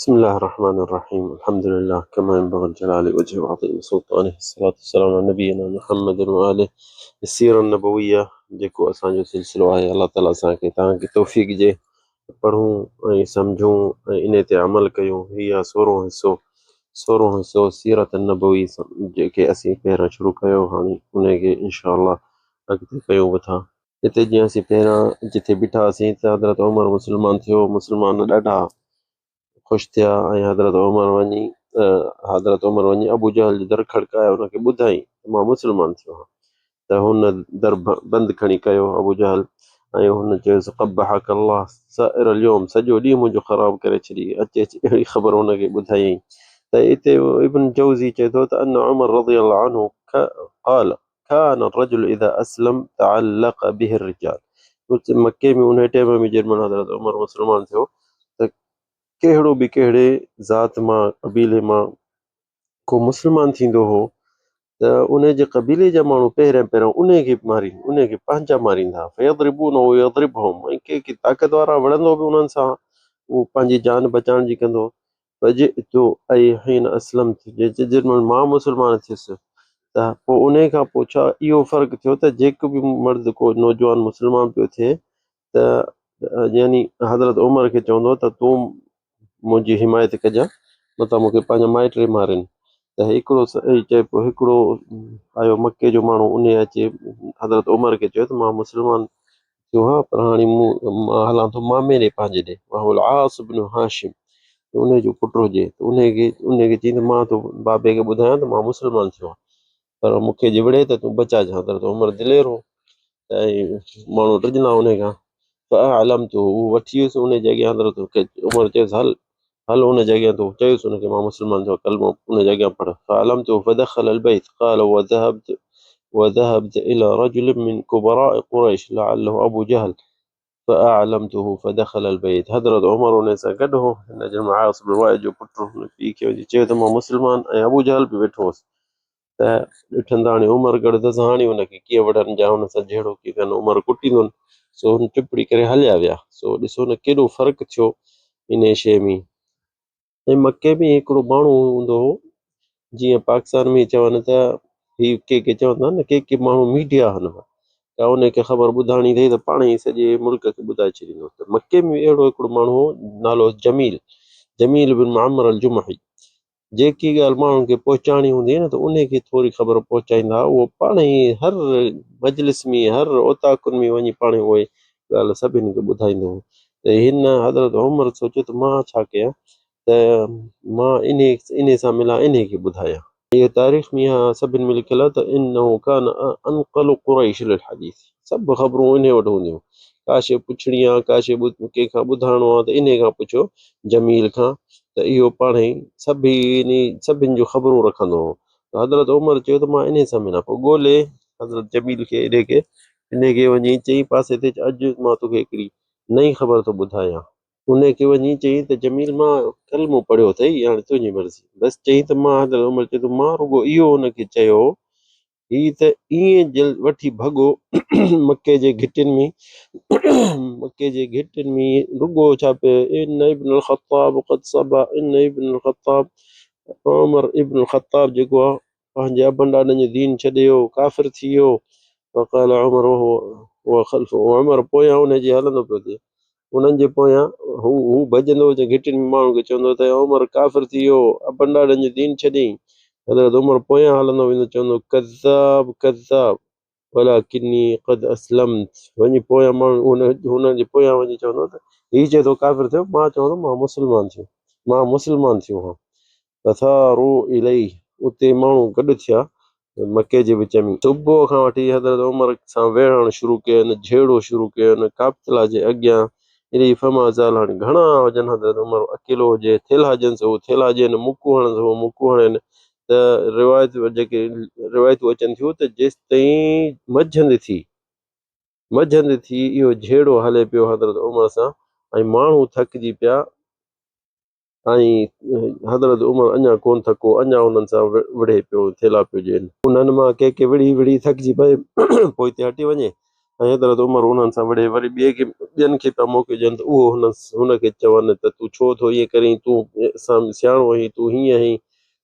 بسم الله الرحمن الرحيم الحمد لله كما ينبغي لجلال وجهه وعظيم سلطانه الصلاة والسلام على نبينا محمد وآله. السيرة النبوية جيڪو اسان جو سلسلو آهي، الله تعالي اسان کي توهان کي توفيق ڏي ته پڙهون ۽ سمجهون ۽ انهي تي عمل ڪيون. هي آهي سورهون حصو، سورهون حصو سيرت النبوي جيڪي اسين پهريان شروع ڪيو، هاڻي انهي کي انشاء الله اڳتي ڪيون به ٿا. هتي جيئن اسين پهريان جتي بيٺا هئاسين ته حضرت عمر مسلمان ٿيو، مسلمان ڏاڍا خوش ٿيا ۽ حضرت عمر وڃي ابو جهل جو در کڙڪائي ان کي ٻڌائين ته مان مسلمان ٿيو آهيان ته هن در بند کڻي ڪيو ابو جهل ۽ هن چيس قبحک الله سائر اليوم، سڄو ڏينهن منهنجو خراب ڪري ڇڏي. اچي اچي اهڙي خبر هن کي ٻڌايائين ته اتي ابن جوزي چئي ٿو ته ان عمر رضي الله عنه قال كان الرجل اذا اسلم تعلق به الرجال. مڪي ۾ انهي ٽيم ۾ جيڏي مهل حضرت عمر مسلمان ٿيو ته ڪهڙو به ڪهڙي ذات مان قبيلي مان ڪو مسلمان ٿيندو هو ته انهي جي قبيلي جا ماڻهو پهريان پهريان انهي کي مارين، انهي کي پنهنجا ماريندا، فيضربونه ويضربهم، ۽ ڪي ڪي طاقت وارا وڙهندو به انهن سان، اهو پنهنجي جان بچائڻ جي ڪندو. فجئت اي حين اسلمت، جيڏي مهل مان مسلمان ٿيس ته پوء انهي کان پوء ڇا اهو فرق ٿيو ته جيڪو به مرد ڪو نوجوان مسلمان پيو ٿئي ته يعني حضرت عمر کي چوندو ته تون منهنجي حمايت ڪجان متان مون کي پنهنجا مائٽ ئي مارين. ته هڪڙو چئي پيو هڪڙو آيو مڪي جو ماڻهو انهي اچي حضرت عمر کي چيو ته مان مسلمان ٿيو آهيان پر هاڻي مون مان هلان ٿو مامي ڏي پنهنجي ڏي، وهو العاص بن هاشم، ته انهي جو پٽ هجي ته انهي کي چئي ته مان ٿو بابي کي ٻڌايان ته مان مسلمان ٿيو آهيان پر مون کي جي وڙهي ته تون بچائجان. حضرت عمر دلير هو ته ماڻهو ڊڄندا انهي کان. فاعلمته، هو وٺي ويس انهي جي اڳيان. حضرت عمر چيس هل هل ان جي اڳيان، تون چيس ان کي مان مسلمان ٿيو، ڪلمو ان جي اڳيان پڙهه. فاعلمته فدخل البيت قال وذهبت وذهبت الى رجل من كبراء قريش لعله ابو جهل فاعلمته فدخل البيت. حضرت عمر ان سان گڏ هو، هن جن عاص بن وائل جو پٽ، هن پيء کي وڃي چيو ته مان مسلمان، ۽ ابو جهل به ويٺو هوس. ته ڏٺن ته هاڻي عمر گڏ اٿس، هاڻي هن کي ڪيئن وڙهن جا هن سان جهيڙو ڪيئن ڪن، عمر ڪٽيندن. سو هن چپڙي ڪري هليا ويا. سو ڏسو نه ڪيڏو فرق ٿيو انهيء شيء ۾. ۽ مڪي ۾ هڪڙو ماڻهو هوندو هو، جيئن پاڪستان ۾ چون ته هي ڪي ڪي چوندا نه ڪي ڪي ماڻهو ميڊيا هن ڪا ان کي خبر ٻڌائڻي اٿئي ته پاڻ ئي سڄي ملڪ کي ٻڌائي ڇڏيندو. ته مڪي ۾ اهڙو هڪڙو ماڻهو هو، نالو هوس جميل، جميل بن معمر الجمحي. جيڪي ڳالهه ماڻهن کي پهچائڻي هوندي هئي نه ته انهي کي ٿوري خبر پهچائيندا هئا، اهو پاڻ ئي هر مجلس ۾ هر اوطاقن ۾ وڃي پاڻ ئي اهي ڳالهه سڀني کي ٻڌائيندو هو. ته هن حضرت عمر سوچيو ته مان ڇا ڪيان ته مان انهي انهي سان ملان انهي کي ٻڌايان. اهي تاريخ ۾ اها سڀن ۾ لکيل آهي ته انه ڪان انقل قريش للحديث، سڀ خبرون انهي وٽ هونديون هيون، ڪا شيء پڇڻي آهي ڪا شيء ڪنهن کان ٻڌائڻو آهي ته انهي کان پڇو جميل کان ته اهو پاڻهي سڀني سڀن جون خبرون رکندو هو. ته حضرت عمر چيو ته مان انهي سان ملان. پوء ڳولي حضرت جميل کي انهي کي انهي کي وڃي چئين پاسي تي اچ اڄ مان توکي هڪڙي نئين خبر ٿو ٻڌايان. انهي کي وڃي چيائين ته جميل مان ڪلمو پڙهيو اٿئي هاڻي تنهنجي مرضي. بس چيائين ته مان حضرت عمر چيو ته مان رڳو اهو هن کي چيو هو هي ته ائين جلد وٺي ڀڳو مڪي جي گهٽين ۾، مڪي جي گهٽين ۾ رڳو ڇا پيو ان ابن الخطاب قد صبا، ان ابن الخطاب، عمر ابن الخطاب جيڪو آهي پنهنجي ابن ڏاڏن جو دين ڇڏي ويو، ڪافر ٿي ويو. فقال عمر وهو خلفه، عمر پويان ان جي هلندو پيو ٿئي، انهن جي پويان هو هو ڀڄندو اچي گهٽين ۾ ماڻهن کي چوندو ته عمر ڪافر ٿي ويو، ابن ڏاڏن جو دين ڇڏيائين. حضرت عمر پويان هلندو ويندو چوندو ڪذاب ڪذاب ولڪني قد اسلمت، وڃي پويان ماڻهن هنن جي پويان وڃي چوندو ته هي چئي ٿو ڪافر ٿيو، مان چوان ٿو مان مسلمان ٿيو، مان مسلمان ٿيو هان. فثاروا اليه، اتي ماڻهو گڏ ٿيا مڪي جي وچ ۾. صبح کان وٺي حضرت عمر سان ويڙهڻ شروع ڪين، جهيڙو شروع ڪين، ڪعبة جي اڳيان اليه فما زال، هاڻي گهڻا هجن حضرت عمر اڪيلو هجي، ٿيلها جنس هو ٿيلها ڏين، مڪو هڻنس هو مڪو هڻين، ته روايت جيڪي روايتون اچن ٿيون ته جيستائين منجهند ٿي، منجهند ٿي اهو جهيڙو هلي پيو حضرت عمر سان ۽ ماڻهو ٿڪجي پيا. ۽ حضرت عمر اڃا ڪونه ٿڪو، اڃا انهن سان وڙهي پيو، ٿيلها پيو ڏين. انهن مان ڪي ڪي وڙهي وڙهي ٿڪجي پئي، پوئتي هٽي وڃي. ۽ حضرت عمر انهن سان وڙهي وري ٻئي کي ٻين کي پيا موقعو ڏين ته اهو هن هن کي چون ته تون ڇو ٿو ائين ڪرين تون اسان ۾ سياڻو آهين تون هيئن آهين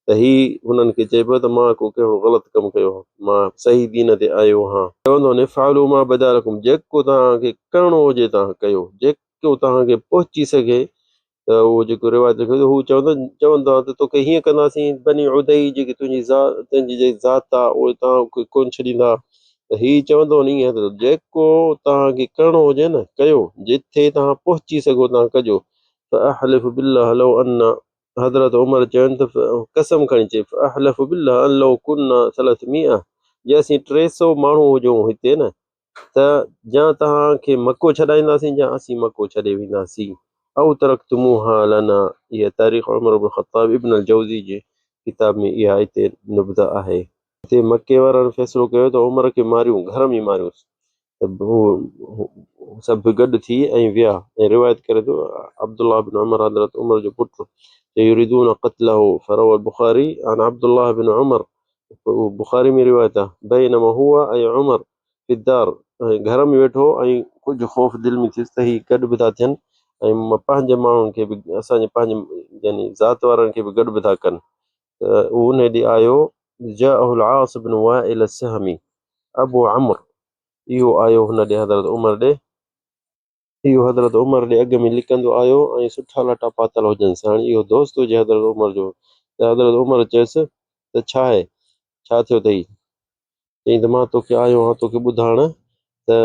ته هي هنن کي چئي پيو ته مان ڪو ڪهڙو غلط ڪم ڪيو آهي مان صحيح دين تي آيو آهيان. چوندو هن افعلوا ما بدا لڪم جيڪو توهان کي ڪرڻو هجي توهان ڪيو جيڪو توهان کي پهچي سگهي ته اهو جيڪو روايت لکيو اٿو هو چوندو چوندا ته توکي هيئن ڪنداسين بني عدي جيڪي تنهنجي ذات تنهنجي جيڪي ذات آ اهي توهان کي ڪونه ڇڏيندا ته هي چوندو نه ائين ته جيڪو توهان کي ڪرڻو هجي نه ڪيو جتي توهان پهچي سگهو توهان ڪجو فاحلف بالله لو ان حضرت عمر چون ته قسم کڻي چئي فاحلف بالله ان لو كنا 300 جي اسين 300 ماڻهو هجون هتي نه ته يا توهان کي مڪو ڇڏائينداسين يا اسين مڪو ڇڏي وينداسين او ترڪتموها لنا اها تاريخ عمر بن خطاب ابن الجوزي جي ڪتاب ۾ اها اتي نبذه آهي. اتي مڪي وارن فيصلو ڪيو ته عمر کي ماريون گهر ۾ ماريونس ته هو سڀ گڏ ٿي ۽ ويا ۽ روايت ڪري ٿو عبدالله بن عمر حضرت عمر جو پٽ چي يريدون قتله فروى البخاري عن عبدالله بن عمر بخاري ۾ روايت آهي بينما هو اي عمر في الدار گهر ۾ ويٺو هو ۽ ڪجهه خوف دل ۾ ٿيس ته هي گڏ به ٿا ٿين ۽ پنهنجي ماڻهن کي به اسان جي پنهنجي يعني ذات وارن کي به گڏ به ٿا ڪن ته هو انهي ڏي آيو جاءه العاص بن وائل السهمي ابو عمرو اهو آيو هن ڏي حضرت عمر ڏي اهو حضرت عمر ڏي اڳ ۾ لڪندو آيو ۽ سٺا لٽا پاتل هجنس. هاڻي اهو دوست هجي حضرت عمر جو ته حضرت عمر چيس ته ڇا آهي؟ ڇا ٿيو اٿئي؟ چيائين ته مان توکي آيو آهيان توکي ٻڌائڻ ته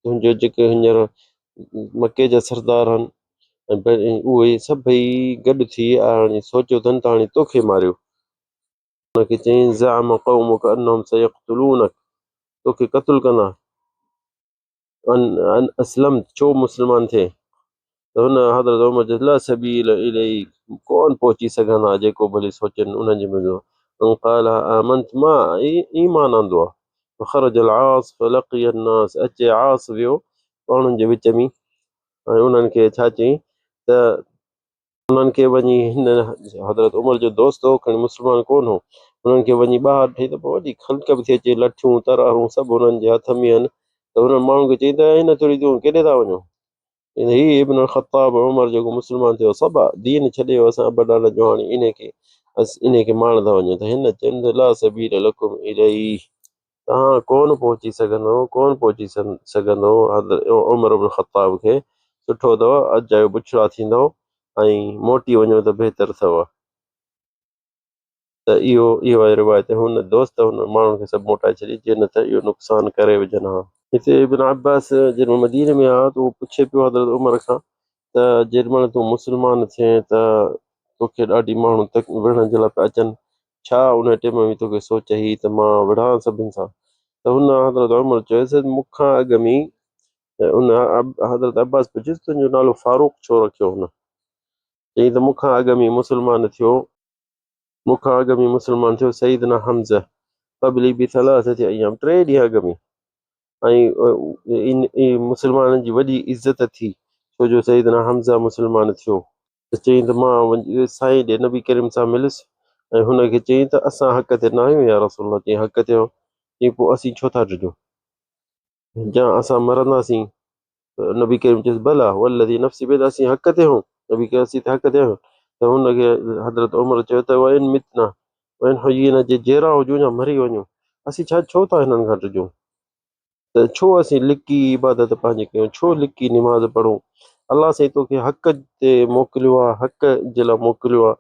تنهنجو جيڪي هينئر مڪي جا سردار آهن ۽ اهي سڀئي گڏ ٿي هاڻي سوچيو اٿن ته هاڻي توکي ماريو. ان کي چيائين زعم قومک انهم سيقتلونک توکي قتل ڪندا. ان اسلمت ڇو مسلمان ٿئين؟ ته هن حضرت عمر چيس لا سبيل اليک ڪونه پهچي سگهندا جيڪو ڀلي سوچين انهن جي منهنجو ان قال آمنت ما ايمان آندو آ فخرج العاص فلقي الناس اچي عاص ويو ماڻهن جي وچ ۾ ۽ انهن کي ڇا چيائين ته انهن کي وڃي هن حضرت عمر جو دوست هو کڻي مسلمان ڪونه هو انهن کي وڃي ٻاهر ڏٺئي ته پوء وڏي خلق به ٿي اچي لٺيون ترارون سڀ انهن جي هٿ ۾ آهن ته انهن ماڻهن کي چيائين ته اين تريدون ڪيڏي ٿا وڃو هي ابن الخطاب عمر جيڪو مسلمان ٿيو سڀ دين ڇڏي ويو اسان ابا ڏاڏا جو هاڻي انهي کي انهي کي مارڻ ٿا وڃون ته هن چين ته لا سبيل لڪم اليه توهان ڪونه پهچي سگهندؤ، ڪونه پهچي سگهندؤ حضرت عمر بن خطاب کي، سٺو اٿو اجايو بڇڙا ٿيندؤ ۽ موٽي وڃو ته بهتر اٿو. ته اهو اهو آهي روايت هن دوست هن ماڻهن کي سڀ موٽائي ڇڏي جي نه ته اهو نقصان ڪري وجهن ها. هتي ابن عباس جڏهن مديني ۾ آيو ته اهو پڇي پيو حضرت عمر کان ته جيڏي مهل تون مسلمان ٿئين ته توکي ڏاڍي ماڻهو تڪ وڙهڻ جي لاء پيا اچن، ڇا ان ٽيم ۾ توکي سوچ هئي ته مان وڙهان سڀن سان؟ ته هن حضرت عمر چيس، مون کان اڳ ۾ ان حضرت عباس پڇيس، تنهنجو نالو فاروق ڇو رکيو هن؟ چيائين ته مون کان اڳ ۾ مسلمان ٿيو. مون کان اڳ ۾ مسلمان ٿيو سيدنا حمزه قبلي بثلاثة ايام ٽي ڏينهن اڳ ۾ ۽ مسلمانن جي وڏي عزت ٿي ڇو جو سيدنا حمزه مسلمان ٿيو. ته چيائين ته مان وڃي سائين ڏي نبي ڪريم سان مليس ۽ هن کي چيائين ته اسان حق تي نه آهيون يا رسول الله چيائين حق تي آهيو چيائين پوء اسين ڇو ٿا ڊڄون جا اسان مرنداسين ته نبي ڪريم چيس بلا والذي نفسي بيده اسين حق تي آهيون نبي ڪريم اسين ته حق تي آهيون ته هن کي حضرت عمر چيو ته وان متنا وان حيينا جي جيئرا هجون يا مري وڃون اسين ڇا ڇو ٿا هنن کان ڊڄون ته ڇو اسين لڪي عبادت پنهنجي ڪيون ڇو لڪي نماز پڙهون الله سائين توکي حق تي موڪليو آهي حق جي لاء موڪليو آهي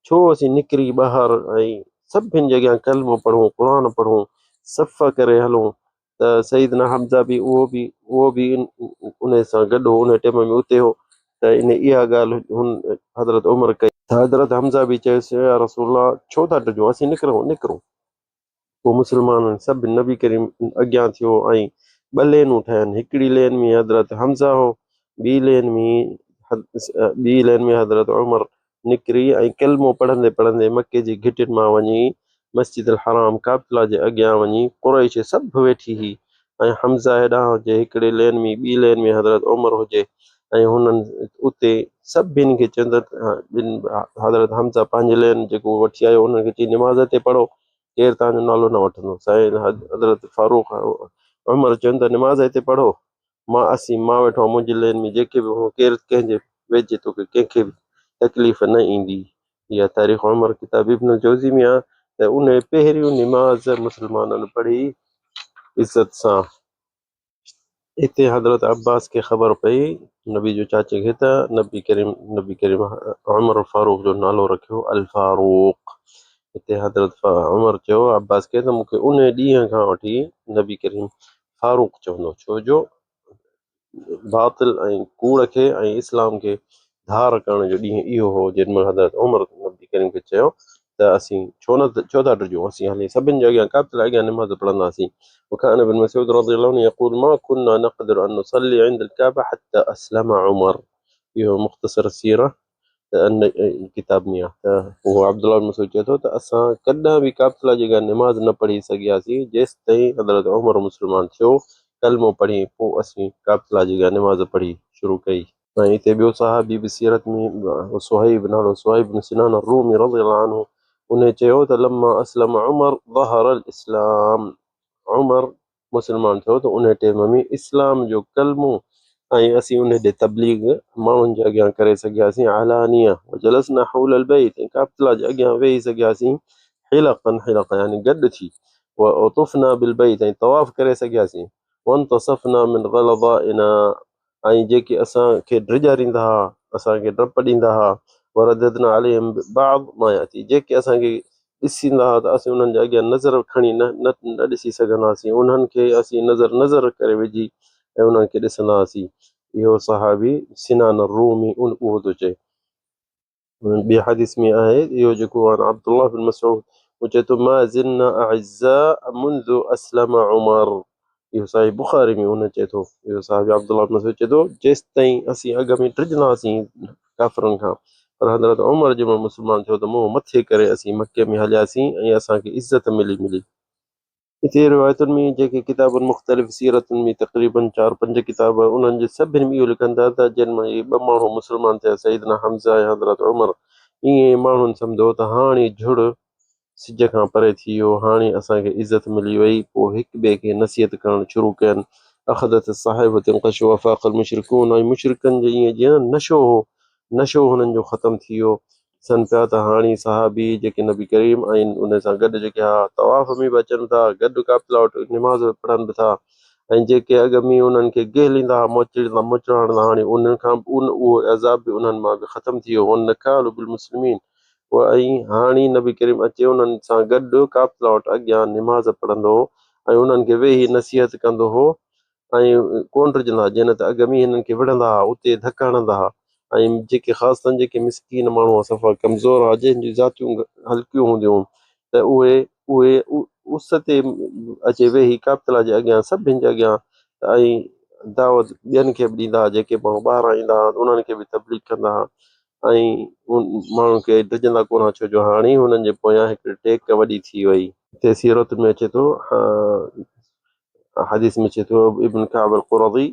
ڇو اسين نڪري ٻاهر ۽ سڀن جي اڳيان ڪلمو پڙهون قرآن پڙهون صف ڪري هلون ته سيدنا حمزه به اهو به اهو به ان سان گڏ هو ان ٽيم ۾ اتي هو ته ان اها ڳالهه هن حضرت عمر ڪئي. ته حضرت حمزه به چيس يا رسول الله ڇو ٿا ڊڄون اسين نڪرون نڪرون. پوء مسلمانن سڀ نبي ڪريم اڳيان ٿيو ۽ ٻه لينون ٺهين هڪڙي لين ۾ حضرت حمزه هو ٻي لين ۾ ٻي لين ۾ حضرت عمر نڪري ۽ ڪلمو پڙهندي پڙهندي مڪي جي گهٽين مان وڃي مسجد الحرام ڪعبة الله جي اڳيان وڃي قريش سڀ ويٺي هئي ۽ حمزه هيڏانهن هجي هڪڙي لين ۾ ٻي لين ۾ حضرت عمر هجي ۽ هنن اتي سڀني کي چيو ته ٻن حضرت حمزه پنهنجي لين جيڪو وٺي آيو انهن کي چئي نماز هتي پڙهو ڪير توهان جو نالو نه وٺندو سائين حضرت فاروق عمر چين ته نماز هتي پڙهو، مان اسين مان ويٺو آهيان منهنجي لين ۾ جيڪي به هو ڪير ڪنهن جي ويجهي توکي ڪنهن کي به تڪليف نه ايندي. اها تاريخ عمر ڪتاب ابن الجوزي ۾ آهي ته انهي پهريون نماز مسلمانن پڙهي عزت سان. اتي حضرت عباس کي خبر پئي نبي جو چاچي کي ته نبي ڪريم نبي ڪريم عمر فاروق جو نالو رکيو الفاروق. اتي حضرت عمر چيو عباس کي ته مون کي انهي ڏينهن کان وٺي نبي ڪريم فاروق چوندو ڇو جو باطل ۽ ڪوڙ کي ۽ اسلام کي ڌار ڪرڻ جو ڏينهن اهو هو جنهن مهل حضرت عمر نبي ڪريم کي چيو ته اسين ڇو نه ڇو ٿا ڊڄون اسين هلي سڀن جي اڳيان ڪعبة الله اڳيان نماز پڙهنداسين وكان ابن مسعود رضي الله عنه يقول ما كنا نقدر ان نصلي عند الكعبة حتى اسلم عمر اهو مختصر سيره ته ان ڪتاب ۾ آهي ته اهو عبدالله بن مسعود چئي ٿو ته اسان ڪڏهن به ڪعبة الله جي اڳيان نماز نه پڙهي سگهياسين جيستائين حضرت عمر مسلمان ٿيو ڪلمو پڙهي پوء اسين ڪعبة الله جي اڳيان نماز پڙهي شروع ڪئي. ۽ اتي ٻيو صحابي به سيرت ۾ صهيب نالو صهيب بن سنان الرومي رضي الله عنه انهي چيو ته لما اسلم عمر ظهر الاسلام عمر مسلمان ٿيو ته انهي ٽيم ۾ اسلام جو ڪلمو ۽ اسين انهي ڏي تبليغ ماڻهن جي اڳيان ڪري سگهياسين علانيه وجلسنا حول البيت ۽ ڪعبة الله جي اڳيان ويهي سگهياسين حلقا حلقا يعني گڏ ٿي وطفنا بالبيت ۽ طواف ڪري سگهياسين وانتصفنا من غلظائنا ۽ جيڪي اسان کي ڊيڄاريندا ها، اسان کي ڊپ ڏيندا ها، ورددنا عليهم بعض ما ياتي جيڪي اسان کي ڏسيندا ها ته اسين انهن جي اڳيان نظر کڻي نه نه ڏسي سگهندا هئاسين، انهن کي اسين نظر نظر ڪري وجهي ۽ انهن کي ڏسندا هئاسين. اهو صحابي سنان الرومي اهو ٿو چئي. ٻي حديث ۾ آهي اهو جيڪو عن عبدالله بن مسعود هو چئي ٿو ما زلنا اعزاء منذ اسلم عمر اهو صحيح بخاري ۾ ان چئي ٿو اهو صحابي عبدالله بن مسعود چئي ٿو جيستائين اسين اڳ ۾ ڊڄندا هئاسين ڪافرن کان پر حضرت عمر جنهن مهل مسلمان ٿيو ته منهن مٿي ڪري اسين مڪي ۾ هلياسين ۽ اسان کي عزت ملي ملي. اتي روايتن ۾ جيڪي ڪتابن مختلف سيرتن ۾ تقريباً چار پنج ڪتاب انهن جي سڀني ۾ اهو لکن ٿا ته جن مان اهي ٻه ماڻهو مسلمان ٿيا سيدنا حمزه ۽ حضرت عمر ائين ماڻهن سمجهيو ته هاڻي جھڙ سج کان پري ٿي ويو هاڻي اسان کي عزت ملي وئي پوء هڪ ٻئي کي نصيحت ڪرڻ شروع ڪين اخذت الصحائف تنقش وافاق المشرڪون ۽ مشرڪن جي ائين جيئن نشو هو نشو هنن جو ختم ٿي ويو ڏسن پيا ته هاڻي صحابي جيڪي نبي ڪريم ۽ ان سان گڏ جيڪي ها طواف ۾ به اچن ٿا گڏ قافله وٽ نماز به پڙهن به ٿا ۽ جيڪي اڳ ۾ انهن کي گهليندا ها موچڙيندا موچڙا هڻندا هاڻي انهن کان به ان اهو عذاب به انهن مان به ختم ٿي ويو والنکال بالمسلمين ۽ هاڻي نبي ڪريم اچي انهن سان گڏ قافله وٽ اڳيان نماز پڙهندو هو ۽ انهن کي ويهي نصيحت ڪندو هو ۽ ڪونه ڊڄندا ها، جنھن ته اڳ ۾ ھنن کي وڙھندا ھا، اتي ڌڪ ھڻندا ھا ۽ جيڪي خاصتاً جيڪي مسڪين ماڻھو ھئا، صفا ڪمزور ھئا، جنھن جون ذاتيون ھلڪيون ھونديون ھيون ته اھي اھي اس تي اچي ويھي ڪعبة الله جي اڳيان سڀن جي اڳيان ۽ دعوت ٻين کي به ڏيندا ھئا، جيڪي ماڻھو ٻاھران ايندا ھئا انھن کي به تبليغ ڪندا ھئا ۽ ماڻھن کي ڊڄندا ڪونه ھئا، ڇو جو ھاڻي ھنن جي پويان ھڪڙي ٽيڪ وڏي ٿي وئي. ھتي سيرت ۾ اچي ٿو. حديث ۾ اچي ٿو ابن ڪعب القرظي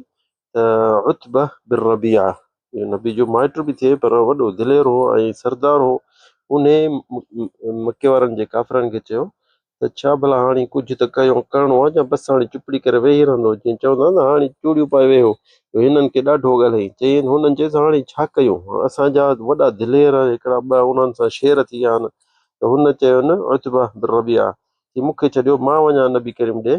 ته عتبه بن ربيعه اهو نبي جو مائٽ به ٿئي پر وڏو دلير هو ۽ سردار هو انهي مڪي وارن جي ڪافرن کي چيو ته ڇا ڀلا هاڻي ڪجهه ته ڪيو ڪرڻو آهي يا بس هاڻي چپڙي ڪري ويهي رهندو جيئن چوندا نه هاڻي چوڙيون پائي ويهو هنن کي ڏاڍو ڳالهائين چيائين هنن چيس هاڻي ڇا ڪيون اسان جا وڏا دلير هڪڙا ٻه انهن سان شير ٿي ويا آهن ته هن چيو نه عتبه بن ربيعه چي مون کي ڇڏيو مان وڃان نبي ڪريم ڏي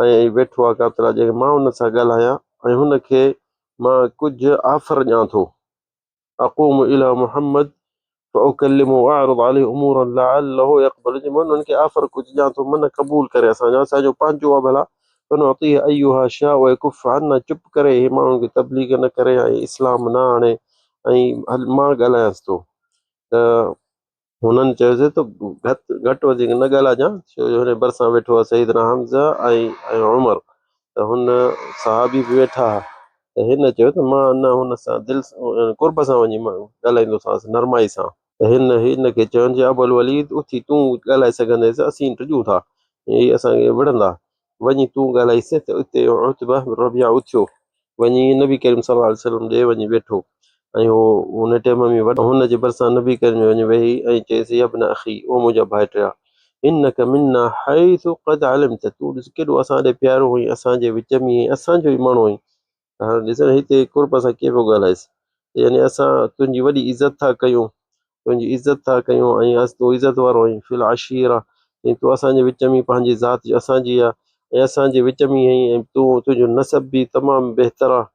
۽ ويٺو آ ڪاترا جي مان ان سان ڳالهايان ۽ هن کي مان ڪجهه آفر ڏيان ٿو اقوم الي محمد فاڪلمه واعرض عليه امورا لعله يقبل جي مان هن کي آفر ڪجهه ڏيان ٿو من قبول ڪري اسان جو اسان جو پنهنجو آ ڀلا فنعطيه ايها شاء ويڪف عنا چپ ڪري هي ماڻهن کي تبليغ نه ڪري ۽ اسلام نه آڻي ۽ مان ڳالهايانس ٿو ته هنن چيس ته گهٽ وڌيڪ نه ڳالهائجان، ڇو جو هن ڀرسان ويٺو آهي سيدنا حمزه ۽ عمر ته هن صحابي به ويٺا ها ته هن چيو ته مان نه هن سان دل قرب سان وڃي ڳالهائيندوسانس نرمائي سان ته هن هن کي چيو جي ابو الوليد اٿي تون ڳالهائي سگهنديس اسين ڊڄون ٿا هي اسان کي وڙهندا وڃي تون ڳالهائيس ته اتي عتبه بن ربيعه اٿيو وڃي نبي ڪريم صلي الله عليه وسلم ڏي وڃي ويٺو ۽ هو ان ٽيم ۾ وڏو هن جي ڀرسان نبي ڪريم جي وڃي ويهي ۽ چيس يا ابن اخي او منهنجا ڀائٽيا! انک منا حيث قد علمت، تون ڏس ڪيڏو اسان ڏي پيارو آهين، اسان جي وچ ۾ آهين، اسان جو ئي ماڻهو آهين. ته هاڻي ڏس نه هتي قرب سان ڪيئن پيو ڳالهائيس ته يعني اسان تنهنجي وڏي عزت ٿا ڪيون، تنهنجي عزت ٿا ڪيون ۽ تون عزت وارو آهين، في العشيرة ۽ تون اسان جي وچ ۾ پنهنجي ذات اسان جي آهي ۽ اسان جي وچ ۾ آهين ۽ تون تنهنجو نسب به تمام بهتر آهي.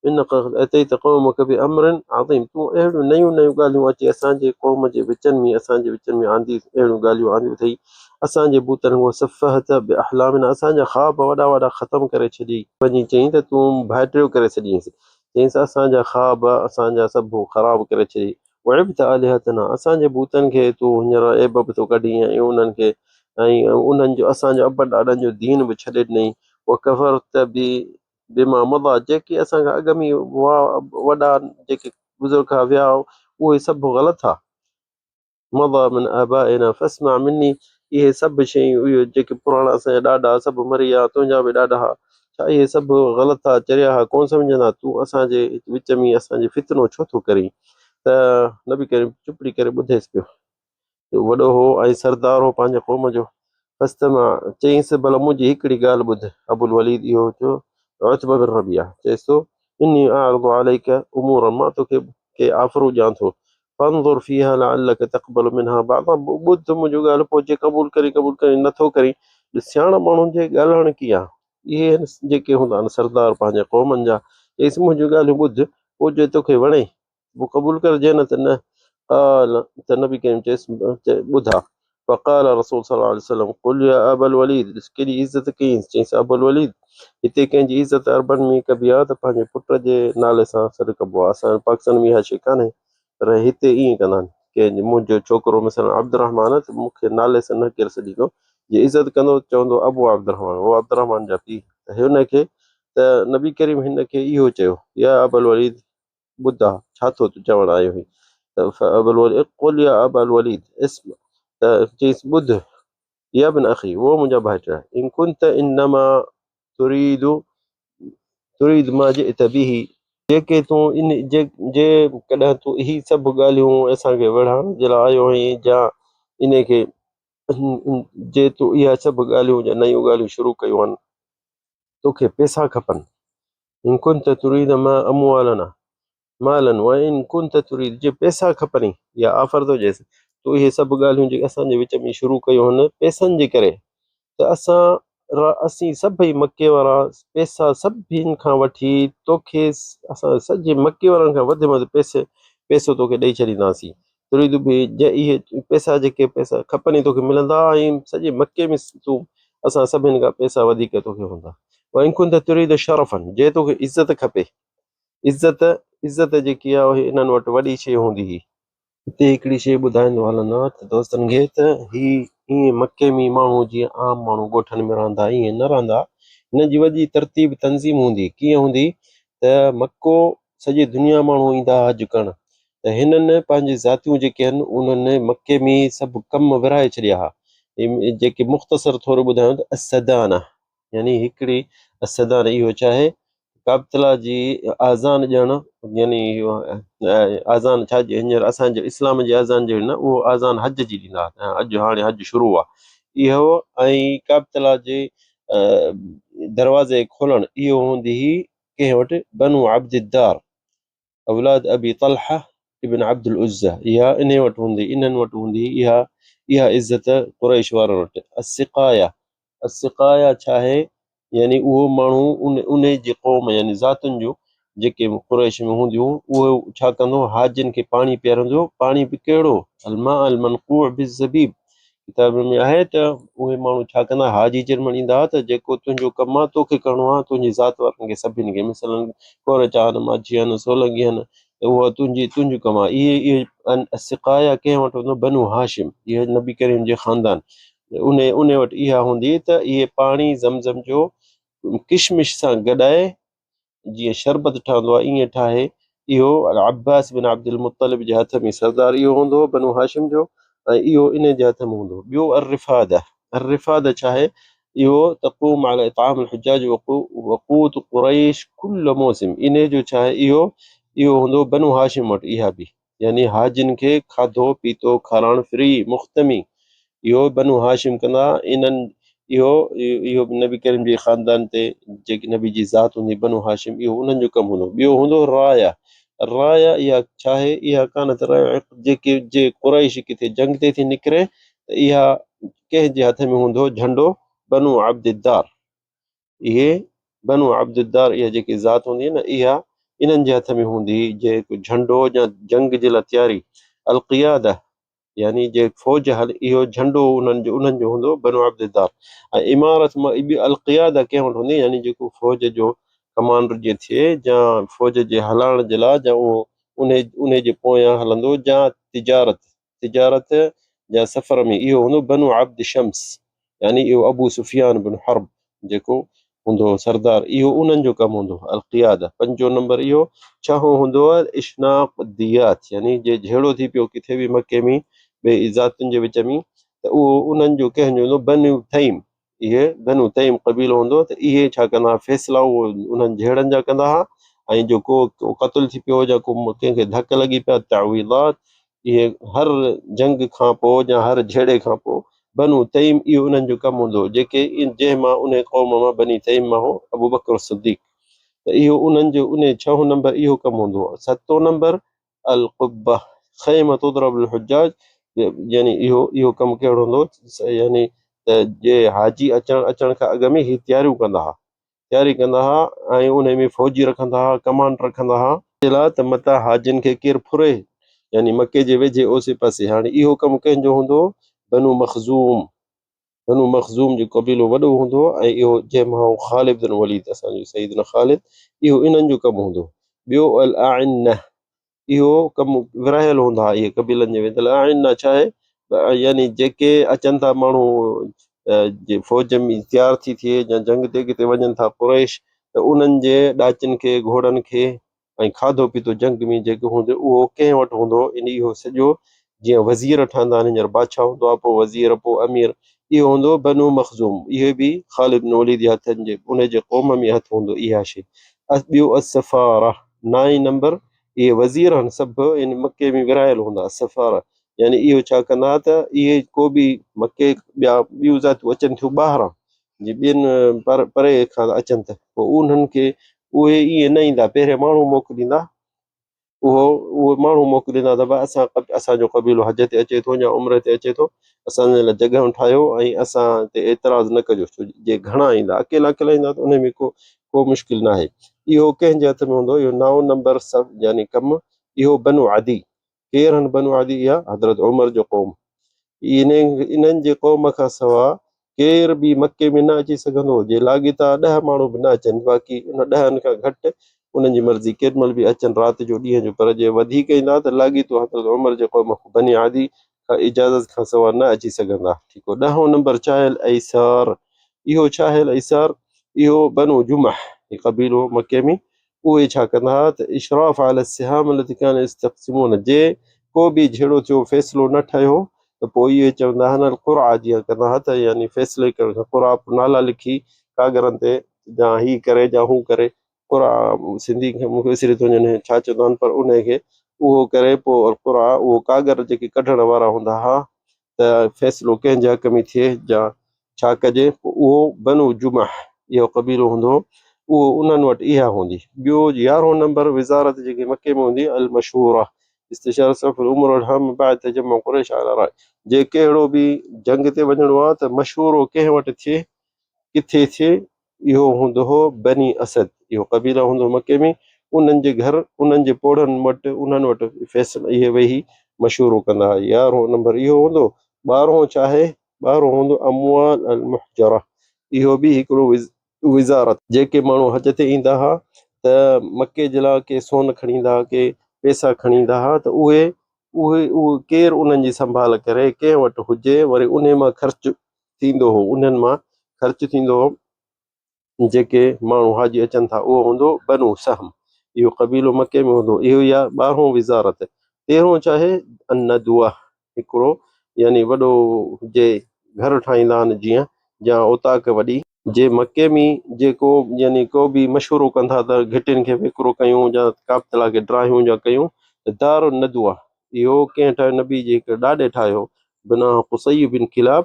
انک اتيت قومک بامر عظيم، تون اهڙيون نيون نيون ڳالهيون اچي اسان جي قوم جي وچن ۾ اسان جي وچن ۾ آندي اهڙيون ڳالهيون آنديون اٿئي اسان جي بوتن وسفهت باحلامنا اسان جا خواب وڏا وڏا ختم ڪري ڇڏيئي. وڃي چيائين ته تون ڀائٽيو ڪري ڇڏينس. چيائينس اسان جا خواب اسان جا سڀ خراب ڪري ڇڏيئي. وعبت آلهتنا اسان جي بوتن کي تون هينئر عيب به ٿو ڪڍين ۽ انهن کي ۽ انهن جو اسان جو ابن ڏاڏن جو دين به ڇڏي ڏنئي. وڪفرت بما مضيٰ جيڪي اسان کان اڳ ۾ هئا وڏا جيڪي بزرگ کان ويا اهي سڀ غلط ها. مضيٰ من آبائنا فاسمع مني اهي سڀ شيون اهي جيڪي پراڻا اسان جا ڏاڏا سڀ مري ويا تنهنجا به ڏاڏا ها ڇا اهي سڀ غلط ها چريا ها ڪونه سمجهندا تون اسان جي وچ ۾ اسان جي فتنو ڇو ٿو ڪرين ته نبي ڪريم چپڙي ڪري ٻڌيس پيو. وڏو هو ۽ سردار هو پنهنجي قوم جو. فاستمع، چيائينس، ڀلا منهنجي هڪڙي ڳالهه ٻڌ. ابوالوليد اهو چيو ته عتبه بن ربيعه چيس ٿو، اني اعرض عليک امورا، مان توکي ڪي آفرون ڏيان ٿو، فانظر فيها لعلک تقبل منها بعضا، ٻڌ منهنجون ڳالهه پوء جي قبول ڪرين قبول ڪرين نٿو ڪرين. ڏس سياڻا ماڻهن جي ڳالهائڻ ڪيئن آهي. اهي آهن جيڪي هوندا آهن سردار پنهنجي قومن جا. چيائينس، منهنجون ڳالهيون ٻڌ پوء جي توکي وڻي پوء قبول ڪر جي نه ته نه. قال، ته نبي ڪريم چيس، ٻڌاء. فقال رسول صلي الله عليه وسلم، قل يا ابا الوليد، ڏس ڪيڏي عزت ڪيائينس، چيائينس ابو الوليد، هتي ڪنهن جي عزت عربن ۾ ڪبي آهي ته پنهنجي پٽ جي نالي سان سڏ ڪبو آهي، اسان وٽ پاڪستان ۾ اها شيء ڪانهي پر هتي ائين ڪندا آهن، ڪنهن جي منهنجو ڇوڪرو مثلا عبدالرحمان آهي ته مون کي نالي سان نه ڪير سڏيندو، جي عزت ڪندو ته چوندو ابو عبدالرحمان، او عبدالرحمان جا پيء، ته هن کي ته نبي ڪريم هن کي اهو چيو، يا ابا الوليد، ٻڌاء ڇا ٿو چوڻ آيو هئين؟ ته ابوالوليد قل يا ابا الوليد اسمع ته چيس ٻڌ يا ابن اخي او منهنجا ڀائٽيا ان كنت انما تريد تريد ما جئت به جيڪي تون ان جي جي ڪڏهن تون هي سڀ ڳالهيون اسان کي وڙهائڻ جي لاء آيو آهين يا ان کي جي تون اها سڀ ڳالهيون يا نيون ڳالهيون شروع ڪيون آهن توکي پئسا کپن ان ڪنت تريد ما اموالنا مالا وان ڪنت تريد جي پئسا کپنئي يا آفر ٿو ڏيس تو اهي سڀ ڳالهيون جيڪي اسان جي وچ ۾ شروع ڪيون هن پئسن جي ڪري ته اسان اسين سڀئي مڪي وارا پئسا سڀني کان وٺي توکي اسان سڄي مڪي وارن کان وڌ ۾ وڌ پئسي پئسو توکي ڏئي ڇڏينداسين تريد به جي اهي پئسا جيڪي پئسا کپنئي توکي ملندا ۽ سڄي مڪي ۾ تون اسان سڀني کان پئسا وڌيڪ توکي هوندا. وان ڪنت تريد شرفا جي توکي عزت کپي، عزت، عزت جيڪي آهي اهي انهن وٽ وڏي شيء هوندي هئي. هتي هڪڙي شيء ٻڌائيندو هلندان ته دوستن کي ته هي ائين مڪي ۾ ماڻهو جيئن عام ماڻهو ڳوٺن ۾ رهندا ائين نه رهندا، هنن جي وڏي ترتيب تنظيم هوندي، ڪيئن هوندي ته مڪو سڄي دنيا ماڻهو ايندا ها حج ڪرڻ ته هنن پنهنجي ذاتيون جيڪي آهن انهن مڪي ۾ سڀ ڪم ورهائي ڇڏيا ها جيڪي مختصر ٿورو ٻڌايون ته السدانه يعني هڪڙي السدانه اهو ڇا آهي ڪعبتلا جي آذان ڏيڻ يعني اهو آذان ڇا جي هينئر اسان جي اسلام جي آذان جهڙي نه اهو آذان حج جي ڏيندا ها اڄ هاڻي حج شروع آهي اهو ۽ ڪعبتلا جي دروازي کولڻ اهو هوندي هئي ڪنهن وٽ بنو عبد الدار اولاد ابي طلحه ابن عبد العزه اها انهي وٽ هوندي انهن وٽ هوندي اها اها عزت قريش وارن وٽ السقايه السقايه ڇا آهي يعني اهو ماڻهو ان انهي جي قوم يعني ذاتن جو جيڪي قريش ۾ هونديون اهو ڇا ڪندو حاجين کي پاڻي پيارندو پاڻي به ڪهڙو الماء المنقوع بالزبيب ڪتاب ۾ آهي ته اهي ماڻهو ڇا ڪندا حاجي جن وٽ ايندا ته جيڪو تنهنجو ڪم آهي توکي ڪرڻو آهي تنهنجي ذات وارن کي سڀني کي مثلاً ڪورچا آهن ماڇي آهن سولنگي آهن ته اهو تنهنجي تنهنجو ڪم آهي اهي اهي سقايا ڪنهن وٽ هوندو بنو هاشم اهي نبي ڪريم جي خاندان ان ان وٽ اها هوندي ته اهي پاڻي زمزم جو ڪشمش سان گڏائي جيئن شربت ٺهندو آهي ائين ٺاهي اهو عباس بن عبدالمطلب جي هٿ ۾ سردار اهو هوندو هو بنو هاشم جو ۽ اهو انهي جي هٿ ۾ هوندو هو ٻيو الرفاده الرفاده ڇا آهي اهو تقوم على اطعام الحجاج وقوت قريش كل موسم انهي جو ڇا آهي اهو اهو هوندو بنو هاشم وٽ اها به يعني حاجين کي کاڌو پيتو کارائڻ فري مفت ۾ اهو بنو هاشم ڪندا ها. انهن اهو اهو به نبي ڪريم جي خاندان تي جيڪي نبي جي ذات هوندي بنو هاشم اهو انهن جو ڪم هوندو. ٻيو هوندو رايه رايه اها ڇا آهي؟ اها ڪانت رايه عقد جيڪي جي قريش ڪٿي جنگ تي ٿي نڪري ته اها ڪنهن جي هٿ ۾ هوندو جهنڊو بنو عبد الدار اهي بنو عبد الدار اها جيڪي ذات هوندي نه اها انهن جي هٿ ۾ هوندي جيڪو جهنڊو يا جنگ جي لاء تياري القياده يعني جي فوج هل اهو جهنڊو انهن جو انهن جو هوندو بنو عبد الدار ۽ امارت القياده ڪنهن وٽ هوندي يعني جيڪو فوج جو ڪمانڊر جيئن ٿئي يا فوج جي هلائڻ جي لاء يا اهو انهي انهي جي پويان هلندو يا تجارت تجارت يا سفر ۾ اهو هوندو بنو عبد شمس يعني اهو ابو سفيان بن حرب جيڪو هوندو هو سردار اهو انهن جو ڪم هوندو هو القياده پنجون نمبر اهو ڇهون هوندو هو اشناق الديات يعني جي جهيڙو ٿي پيو ڪٿي به مڪي ۾ ٻئي ذاتين جي وچ ۾ ته اهو انهن جو ڪنهن جو هوندو بنو تيم اهي بنو تيم قبيلو هوندو هو ته اهي ڇا ڪندا هئا فيصلا اهو انهن جهيڙن جا ڪندا هئا ۽ جو ڪو قتل ٿي پيو يا ڪو ڪنهن کي ڌڪ لڳي پيا تعويضات اهي هر جنگ کان پوء يا هر جهيڙي کان پوء بنو تيم اهو انهن جو ڪم هوندو هو جيڪي جنهن مان انهي قوم مان بني تيم مان هو ابوبڪر الصديق ته اهو انهن جو انهي ڇهون نمبر اهو ڪم هوندو هو ستون نمبر القبه خيمه تضرب للحجاج يعني اهو اهو ڪم ڪهڙو هوندو هو يعني ته جي حاجي اچڻ اچڻ کان اڳ ۾ هي تياريون ڪندا ها تياري ڪندا ها ۽ ان ۾ فوجي رکندا ها ڪمانڊ رکندا ها لاء ته متان حاجين کي ڪير ڦري يعني مڪي جي ويجهي اوسي پاسي هاڻي اهو ڪم ڪنهن جو هوندو هو بنو مخزوم بنو مخزوم جو قبيلو وڏو هوندو هو ۽ اهو جنهن مان هو خالد بن وليد اسان جو سيدنا خالد اهو انهن جو ڪم هوندو هو. ٻيو الاعنه اهو ڪم ورهايل هوندا هئا اهي قبيلن جي وچ الاعنه ڇا آهي يعني جيڪي اچن ٿا ماڻهو جي فوج ۾ تيار ٿي ٿئي يا جنگ تي ڪٿي وڃن ٿا قريش ته انهن جي ڏاچن کي گهوڙن کي ۽ کاڌو پيتو جنگ ۾ جيڪو هوندو اهو ڪنهن وٽ هوندو هو ان اهو سڄو جيئن وزير ٺهندا آهن هينئر بادشاهه هوندو آهي پوء وزير پوء امير اهو هوندو هو بنو مخزوم اهي به خالد بن وليد جي هٿن جي ان جي قوم ۾ هٿ هوندو اها شي ٻيو السفاره نائين نمبر اهي وزير آهن سڀ ان مڪي ۾ ورهايل هوندا السفاره يعني اهو ڇا ڪندا ته اهي ڪو به مڪي ٻيا ٻيون ذاتيون اچن ٿيون ٻاهران جي ٻين پري کان اچن ته پوء انهن کي اهي ائين نه ايندا پهرين ماڻهو موڪليندا اهو اهي ماڻهو موڪليندا ته ڀاء اسان اسان جو قبيلو حج تي اچي ٿو يا عمري تي اچي ٿو اسان جي لاء جڳهيون ٺاهيو ۽ اسان تي اعتراض نه ڪجو ڇو جي گهڻا ايندا اڪيلا اڪيلا ايندا ته ان ۾ ڪو ڪو مشڪل نه آهي اهو ڪنهن جي هٿ ۾ هوندو اهو نائون نمبر سب يعني ڪم اهو بنو عدي ڪير هن بنو عدي اها حضرت عمر جو قوم انهن جي قوم کان سوا ڪير به مڪي ۾ نه اچي سگهندو هو، جي لاڳيتا ڏهه ماڻهو به نه اچن، باقي ان ڏهن کان گهٽ انهن جي مرضي، ڪيڏ مهل به اچن رات جو ڏينهن جو، پر جي وڌيڪ ايندا ته لاڳيتو حضرت عمر جي قوم بني عدي کان اجازت کان سوا نه اچي سگهندا. ٺيڪ هو. ڏهون نمبر ڇا آهي الايثار اهو ڇا آهي الايثار اهو بنو جمح هي قبيلو مڪي ۾ اهي ڇا ڪندا ها ته اشراف علي السهام التي كانوا يستقسمون جي ڪو به جهيڙو ٿيو فيصلو نه ٺهيو ته پوء اهي چوندا هن القرعه جيئن ڪندا ها ته يعني فيصلي ڪرڻ کان قرعه نالا لکي ڪاڳرن تي جا هي ڪري جا هو ڪري قرعه سنڌي کي مونکي وسري ٿو وڃي ڇا چوندا آهن پر ان کي اهو ڪري پوء القرعه اهو ڪاڳر جيڪي ڪڍڻ وارا هوندا ها ته فيصلو ڪنهن جي حق ۾ ٿئي يا ڇا ڪجي، پوء اهو بنو جمح اهو قبيلو هوندو هو، اهو انهن وٽ اها هوندي. ٻيو يارهون نمبر وزارت جيڪي مڪي ۾ هوندي المشورة استشارة صف الامور والهام بعد تجمع قريش علي راي جي ڪهڙو به جنگ تي وڃڻو آهي ته مشورو ڪنهن وٽ ٿئي ڪٿي ٿئي اهو هوندو هو بني اسد، اهو قبيلو هوندو هو مڪي ۾، انهن جي گهر، انهن جي پوڙهن وٽ، انهن وٽ فيصلا اهي ويهي مشورو ڪندا هئا. يارهون نمبر اهو هوندو. ٻارهون ڇا آهي؟ ٻارهون هوندو اموال المحجره، اهو به هڪڙو وزارت. جيڪي ماڻهو حج تي ايندا هئا ته مڪي جي لاء ڪي سون کڻي ايندا هئا، ڪي پئسا کڻي ايندا هئا ته اهي اهي اهي ڪير انهن جي سنڀال ڪري، ڪنهن وٽ هجي، وري انهي مان خرچ ٿيندو هو، انهن مان خرچ ٿيندو هو، جيڪي ماڻهو حاجي اچن ٿا، اهو هوندو بنو سهم، اهو قبيلو مڪي ۾ هوندو هو، اهو يا ٻارهون وزارت، تيرهون ڇا آهي؟ الندوه، هڪڙو يعني وڏو جي گهر ٺاهيندا آهن جيئن يا اوطاق وڏي. جي مڪي ۾ جي ڪو يعني ڪو به مشورو ڪن ٿا ته گهٽين کي ويڪرو ڪيون يا ڪابتلا کي ڊاهيون يا ڪيون ته دار الندوه اهو ڪنهن ٺاهيو نبي جي هڪ ڏاڏي ٺاهيو بناها قصي بن ڪلاب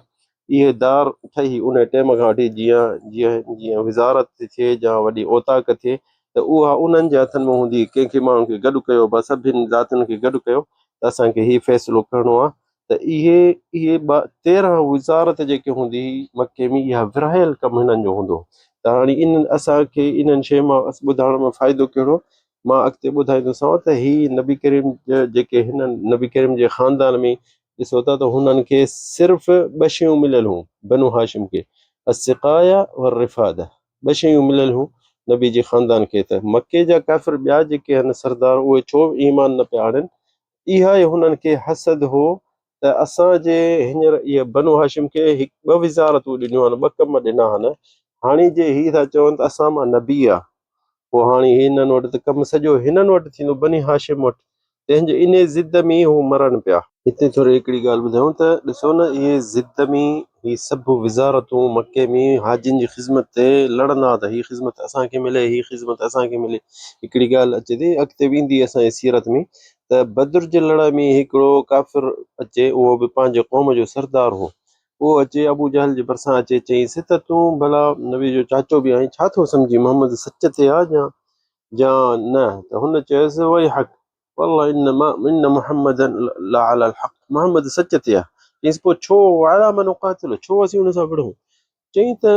اهي دار ٺهي ان ٽيم کان وٺي جيئن جيئن جيئن وزارت ٿئي يا وڏي اوطاق ٿئي ته اها انهن جي هٿن ۾ هوندي ڪنهن کي ماڻهن کي گڏ ڪيو بس سڀني ذاتين کي گڏ ڪيو ته اسان کي هي فيصلو ڪرڻو آهي ته اهي اهي ٻه 13 وزارت جيڪي هوندي هئي مڪي ۾ اها ورهايل ڪم هنن جو هوندو ته هاڻي انهن اسان کي انهن شين مان ٻڌائڻ ۾ فائدو ڪهڙو مان اڳتي ٻڌائيندوسانو ته هي نبي ڪريم جيڪي هنن نبي ڪريم جي خاندان ۾ ڏسو ٿا ته هنن کي صرف ٻه شيون مليل هيون بنو هاشم کي السقايه والرفاده ٻه شيون مليل هيون نبي جي خاندان کي ته مڪي جا ڪافر ٻيا جيڪي هن سردار اهي ڇو ايمان نه پيا آڻين اها ئي هنن کي حسد هو ته اسان جي هينئر اهي بنو هاشم کي هڪ ٻه وزارتون ڏنيون آهن ٻه ڪم ڏنا آهن هاڻي جي هي ٿا چون ته اسان مان نبي آ پوء هاڻي هنن وٽ ته ڪم سڄو هنن وٽ ٿيندو بني هاشم وٽ، تنهن جي انهي ضد ۾ هو مرن پيا. هتي ٿوري هڪڙي ڳالهه ٻڌايون ته ڏسو نه اهي ضد ۾ هي سڀ وزارتون مڪي ۾ حاجين جي خذمت تي لڙندا ته هي خذمت اسان کي ملي هي خذمت اسان کي ملي. هڪڙي ڳالهه اچي ٿي اڳتي به ايندي اسان جي سيرت ۾ ته بدر جي لڙائي ۾ هڪڙو ڪافر اچي اهو به پنهنجي قوم جو سردار هو اهو اچي ابو جهل جي ڀرسان اچي چيائينس ته تون ڀلا نبي جو چاچو به آهين، ڇا ٿو سمجهين محمد سچ تي آ يا نه؟ ته هن چيس ويحڪ والله ان ما ان محمدا لعلي الحق محمد سچ تي آ. چيائينس پوء ڇو وعلي ما نقاتله ڇو اسين ان سان وڙهون؟ چيائين ته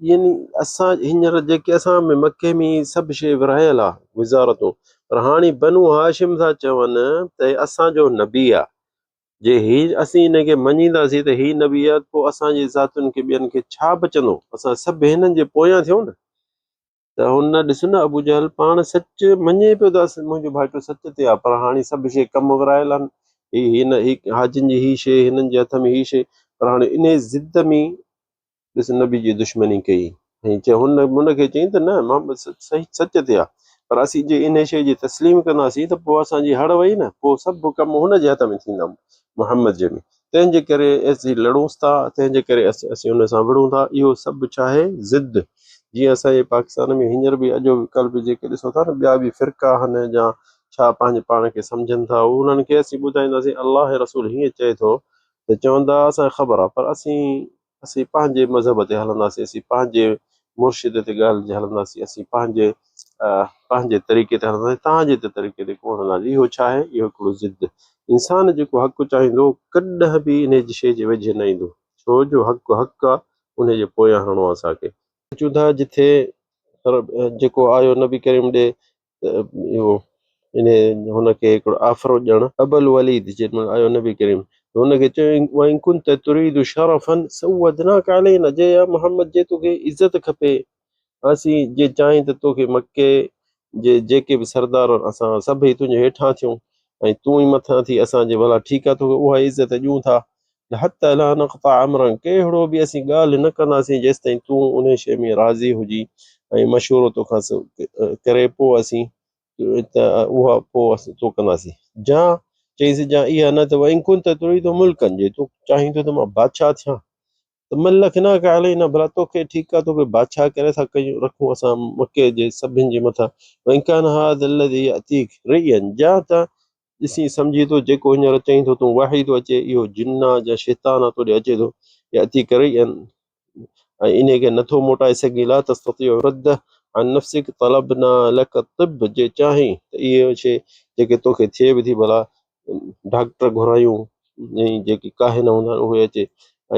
يعني اسان هينئر جيڪي اسان ۾ مڪي ۾ سڀ شيء ورهايل آ وزارتون پر هاڻي بنو هاشم ٿا چون ته اسان جو نبي آ جي هي اسين هن کي مڃينداسين ته هي نبي آهي ته پوء اسان جي ذاتين کي ٻين کي ڇا بچندو؟ اسان سڀ هنن جي پويان ٿيون نه. ته هن ڏس نه ابو جهل پاڻ سچ مڃي پيو ته منهنجو ڀائٽو سچ تي آهي پر هاڻي سڀ شيء ڪم ورايل آهن هي هن هي حاجين جي هي شيء هنن جي هٿ ۾ هي شيء پر هاڻي انهي ضد ۾ ڏس نبي جي دشمني ڪئي ۽ چي هن هن کي چيائين ته نه محمد صحيح سچ تي آ پر اسين جي انهي شيء جي تسليم ڪنداسين ته پوء اسان جي هڙ وئي نه پوء سڀ ڪم هن جي هٿ ۾ ٿيندا محمد جي ۾ تنهن جي ڪري اسين لڙونس ٿا تنهن جي ڪري اسين ان سان وڙهون ٿا اهو سڀ ڇا آهي ضد جيئن اسان جي پاڪستان ۾ هينئر به اڄ ڪل به جيڪي ڏسو ٿا نه ٻيا به فرقا آهن يا ڇا پنهنجي پاڻ کي سمجهن ٿا انهن کي اسين ٻڌائينداسين الله رسول هيئن چئي ٿو ته چوندا اسان کي خبر آهي پر اسين اسين پنهنجي مذهب تي هلنداسين اسين پنهنجي مرشد تي ڳالهه تي هلنداسين اسين پنهنجي پنهنجي طريقي تي هلنداسين توهان جي طريقي تي ڪونه هلنداسين اهو ڇا آهي اهو هڪڙو ضد انسان جيڪو حق چاهيندو ڪڏهن به انهي جي شيء جي ويجهي نه ايندو ڇو جو حق حق آهي انهي جي پويان هلڻو آهي اسان کي. اچون ٿا جٿي جيڪو آيو نبي ڪريم ڏي ته اهو انهي هن کي هڪڙو آفرو ڏيڻ ابا الوليد جيڏي مهل آيو نبي ڪريم ته هن کي چيو وان ڪنت تريد شرفا سودناک علينا جي يا محمد جي توکي عزت کپي اسين جي چاهين ته توکي مڪي جي جيڪي به سردار آهن اسان سڀئي تنهنجي هيٺان ٿيون ۽ تون ئي مٿان ٿي اسان جي ڀلا ٺيڪ آهي توکي اها عزت ڏيون ٿا حتي لا نقطع امرا ڪهڙو به اسين ڳالهه نه ڪنداسين جيستائين تون انهي شيء ۾ راضي هجين ۽ مشورو توکان ڪري پوء اسين ته اها پوء اسين تو ڪنداسين جا چيس جا اها نه ته وان ڪنت تريد ملڪا جي تون چاهين ٿو ته مان بادشاهه ٿيان ته ملڪناک علينا ڀلا توکي ٺيڪ آ توکي بادشاهه ڪري ٿا ڪيون رکون اسان مڪي جي سڀن جي مٿان وان ڪان هذا الذي ياتيڪ رئيا جا ته ڏسين سمجهين ٿو جيڪو هينئر چئين ٿو تون وحي ٿو اچي اهو جن آ يا شيطان آ توڏي اچي ٿو ياتيڪ ريئا ۽ انهي کي نٿو موٽائي سگهين لا تستطيع رده عن نفسك طلبنا لك الطب جي چاهين ته اهي شي جيڪي توکي ٿئي به ٿي ڀلا ڊاڪٽر گهرايون ۽ جيڪي ڪاهن هوندا آهن اهي اچي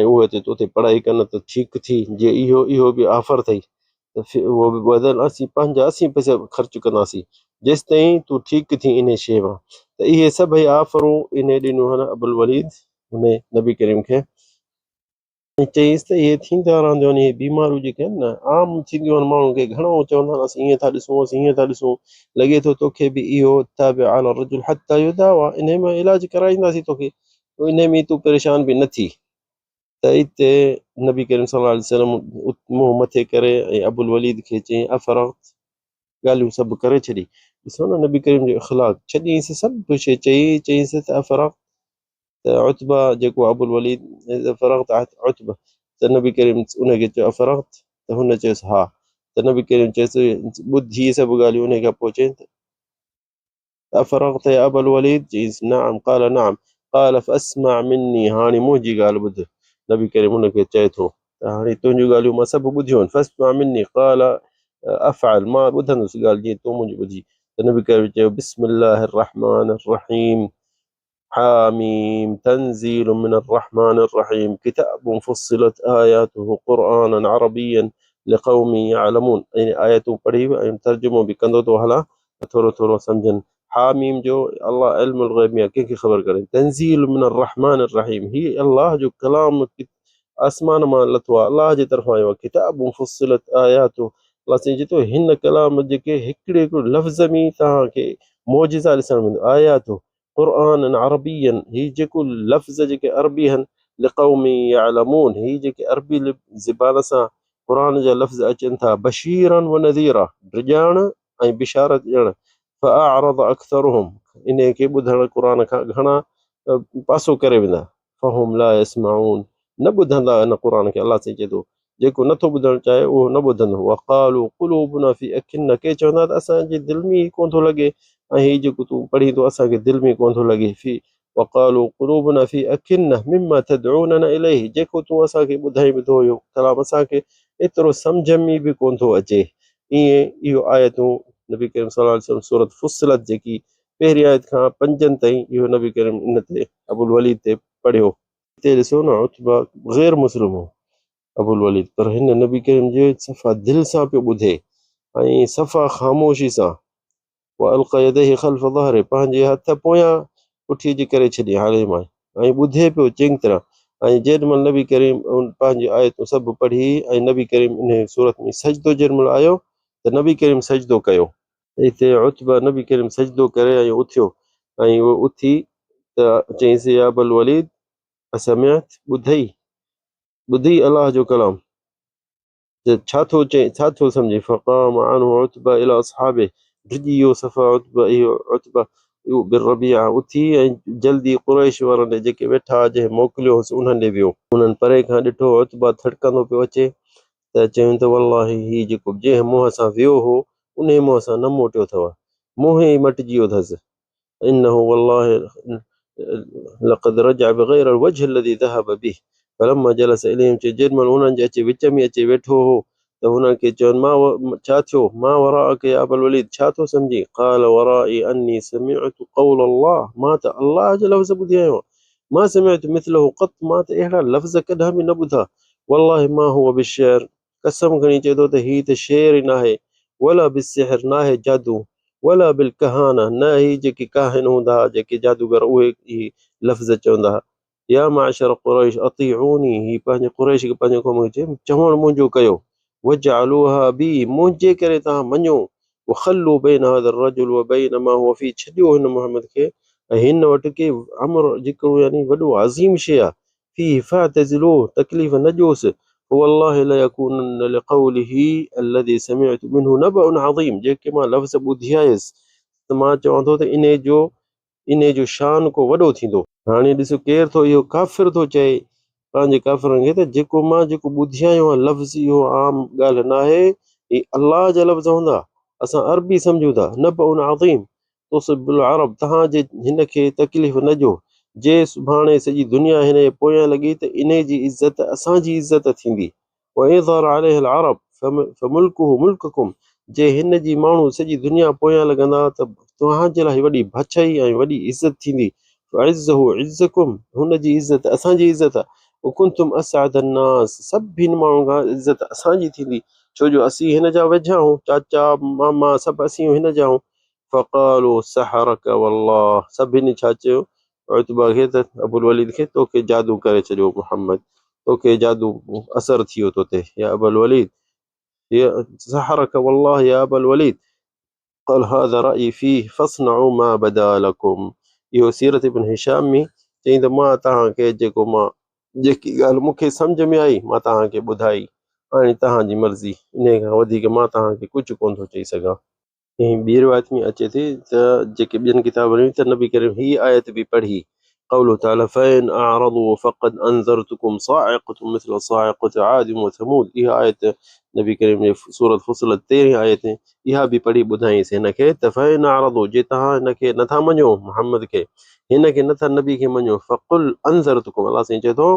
۽ اهي اچي توتي پڙهائي ڪن ته ٺيڪ ٿي جي اهو اهو به آفر اٿئي ته اهو به بدل اسين پنهنجا اسين پئسا خرچ ڪنداسين جيستائين تون ٺيڪ ٿين انهي شيء مان ته اهي سڀئي آفرون انهي ڏنيون هن ابوالوليد انهي نبي ڪريم کي ۽ چيائينس ته اهي ٿيندا رهنديون آهن اهي بيماريون جيڪي آهن نه عام ٿينديون آهن ماڻهن کي گهڻو چوندا آهن اسين ائين ٿا ڏسون اسين هيئن ٿا ڏسون لڳي ٿو توکي به اهو تابع علي الرجل حتي يداوى انهي مان علاج ڪرائينداسين توکي انهي ۾ تون پريشان به نه ٿي ته اتي نبي ڪريم صلي الله عليه وسلم منهن مٿي ڪري ۽ ابو الوليد کي چيائين افرغت ڳالهيون سڀ ڪري ڇڏي ڏسو نه نبي ڪريم جو اخلاق ڇڏيائينس سڀ شيء چئي چيائينس ته افرغت ته عتبه جيڪو ابو الوليد افرغت عتبه ته نبي ڪريم ان کي چيو افرغت ته هن چيس ها ته نبي ڪريم چيس ٻڌي سڀ ڳالهيون ان کان پوء چيائين ته افرغت يا ابا الوليد؟ چيس نعم قال نعم قال فاسمع مني هاڻي منهنجي ڳالهه ٻڌ نبي ڪريم ان کي چئي ٿو ته هاڻي تنهنجون ڳالهيون مان سڀ ٻڌيون آهن فاسمع مني قال افعل مان ٻڌندس ڳالهه جيئن تون منهنجي ٻڌي ته نبي ڪريم چيو بسم الله الرحمن الرحيم حاميم تنزيل من الرحمن الرحيم كتاب فصلت آياته قرآنا عربيا لقوم يعلمون يعني آيتون پڙهي ۽ ترجمو به ڪندو ٿو هلان ته ٿورو ٿورو سمجهن حاميم جو الله علم الغيب ۾ ڪنهن کي خبر ڪري تنزيل من الرحمن الرحيم هي الله جو ڪلام آسمان مان لٿو آهي الله جي طرفان آيو آهي ڪتاب فصلت آياته الله سائين چئي ٿو هن ڪلام جيڪي هڪڙي هڪڙو لفظ ۾ توهان کي معجزا ڏسڻ ملندو آياته قرآنا عربيا هي جيڪو لفظ جيڪي عربي هن لقوم يعلمون هي جيڪي عربي زبان سان قرآن جا لفظ اچن ٿا بشيرا ونذيرا ڊڄائڻ ۽ بشارت ڏيڻ فاعرض اڪثرهم انهي کي ٻڌڻ قرآن کان گهڻا پاسو ڪري ويندا فهم لا يسمعون نه ٻڌندا ان قرآن کي الله سائين چئي ٿو جيڪو نه ٿو ٻڌڻ چاهي اهو نه ٻڌندو وقالو قلوبنا في اڪنه ڪي چوندا ته اسان جي دل ۾ ئي ڪونه ٿو لڳي ۽ هي جيڪو تون پڙهين ٿو اسان کي دل ۾ ڪونه ٿو لڳي في وقالو قلوبنا في اڪنه مما تدعوننا اليه جيڪو تون اسان کي ٻڌائين به ٿو اهو ڪلام اسان کي ايترو سمجهه ۾ به ڪونه ٿو اچي ائين اهو آيتون نبي ڪريم صلي الله عليه وسلم سورت فصلت جيڪي پهرين آيت کان پنجن تائين اهو نبي ڪريم ان تي ابوالوليد تي پڙهيو. هتي ڏسو نه عتبه غير مسلم هو ابوالوليد پر هن نبي ڪريم جي صفا دل سان پيو ٻڌي ۽ صفا خاموشي سان والقى يديه خلف ظهره پنهنجي هٿ پويان پٺي جي ڪري ڇڏي هالي مان ۽ ٻڌي پيو چڱي طرح ۽ جيڏي مهل نبي ڪريم پنهنجي آيتون سڀ پڙهي ۽ نبي ڪريم انهي صورت ۾ سجدو جيڏي مهل آيو ته نبي ڪريم سجدو ڪيو. اتي عتبه نبي ڪريم سجدو ڪري ۽ اٿيو ۽ اهو اٿي ته چيائينس يا ابا الوليد اسمعت ٻڌئي ٻڌئي الله جو ڪلام ته ڇا ٿو چئين ڇا ٿو سمجهين فقام عنه عتبه الى اصحابه ڊڄي ويو صفا عتبه اهو عتبه اهو بن ربيعه اٿي ۽ جلدي قريش وارن ڏي جيڪي ويٺا جنهن موڪليو هوس انهن ڏي ويو. انهن پري کان ڏٺو عتبه ٿڙڪندو پيو اچي ته چيائون ته والله هي جيڪو جنهن منهن سان ويو هو انهي منهن سان نه موٽيو اٿو، منهن ئي مٽجي ويو اٿس، انه والله لقد رجع بغير الوجه الذي ذهب به فلما جلس اليهم چي جيڏي مهل انهن جي اچي وچ ۾ اچي ويٺو هو ته هنن کي چون ما ڇا ٿيو ما وراءک يا ابا الوليد ڇا ٿو سمجهين قال ورائي اني سمعت قول الله مان ته الله جا لفظ ٻڌي آيو آهيان ما سمعت مثله قط مان ته اهڙا لفظ ڪڏهن به نه ٻڌا والله ما هو بالشعر قسم کڻي چئي ٿو ته هي ته شعر ئي ناهي، ولا بالسحر ناهي جادو، ولا بالڪهانه نه هي جيڪي ڪاهن هوندا ها جيڪي جادوگر اهي هي لفظ چوندا ها. يا معشر قريش اطيعوني هي پنهنجي قريش کي پنهنجي قوم کي چئي چوڻ منهنجو ڪيو، واجعلوها بي منهنجي ڪري توهان مڃو، وخلوا بين هذا الرجل وبين ما هو فيه ڇڏيو هن محمد کي ۽ هن وٽ ڪي امر جيڪو يعني وڏو عظيم شيء آهي فيه فاعتزلوه تڪليف نه ڏيوس فوالله ليڪونن لقوله الذي سمعت منه نبأ عظيم جيڪي مان لفظ ٻڌي آيس ته مان چوان ٿو ته انهي جو انهي جو شان ڪو وڏو ٿيندو. هاڻي ڏسو ڪير ٿو اهو ڪافر ٿو چئي پنهنجي ڪافرن کي ته جيڪو مان جيڪو ٻڌي آيو آهيان لفظ اهو عام ڳالهه ناهي هي الله جا لفظ هوندا اسان عربي سمجهون ٿا نبأ عظيم تصب العرب توهان جي هن کي تڪليف نه ڏيو، جي سڀاڻي سڄي دنيا هن جي پويان لڳي ته انهي جي عزت اسان جي عزت ٿيندي، وان ظهر عليه العرب فملڪه ملڪڪم جي هن جي ماڻهو سڄي دنيا پويان لڳندا ته توهان جي لاء وڏي ڀڇائي ۽ وڏي عزت ٿيندي، فعزه عزڪم هن جي عزت اسان جي عزت، وڪنتم اسعد الناس سڀني ماڻهن کان عزت اسان جي ٿيندي، ڇو جو اسين هن جا ويجها آهيون، چاچا، ماما سڀ اسين هن جا آهيون. فقالوا سحرک والله سڀني ڇا چيو عتبه کي ته ابوالوليد کي توکي جادو ڪري ڇڏيو محمد توکي جادو اثر ٿي ويو توتي يا ابا الوليد سحرک والله يا ابا الوليد قال هذا رأيي فيه فاصنعوا ما بدا لكم اهو سيرت ابن هشام ۾ چئي ته مان توهان کي جيڪو مان جيڪي ڳالهه مون کي سمجهه ۾ آئي مان توهان کي ٻڌائي هاڻي توهان جي مرضي انهي کان وڌيڪ مان توهان کي ڪجهه ڪونه ٿو چئي سگهان. ۽ ٻي روايت ۾ اچي ٿي ته جيڪي ٻين ڪتابن ۾ ته نبي ڪريم هي آيت به پڙهي. قوله تعالي فان اعرضوا فقد انذرتڪم صاعقة مثل صاعقة عاد وثمود اها آيت نبي ڪريم جي سورة فصلت تيرهين آيت اها به پڙهي ٻڌائينس هن کي ته فان اعرضوا جي توهان هن کي نٿا مڃو محمد کي هن کي نٿا نبي کي مڃو فقل انذرتڪم الله سائين چئي ٿو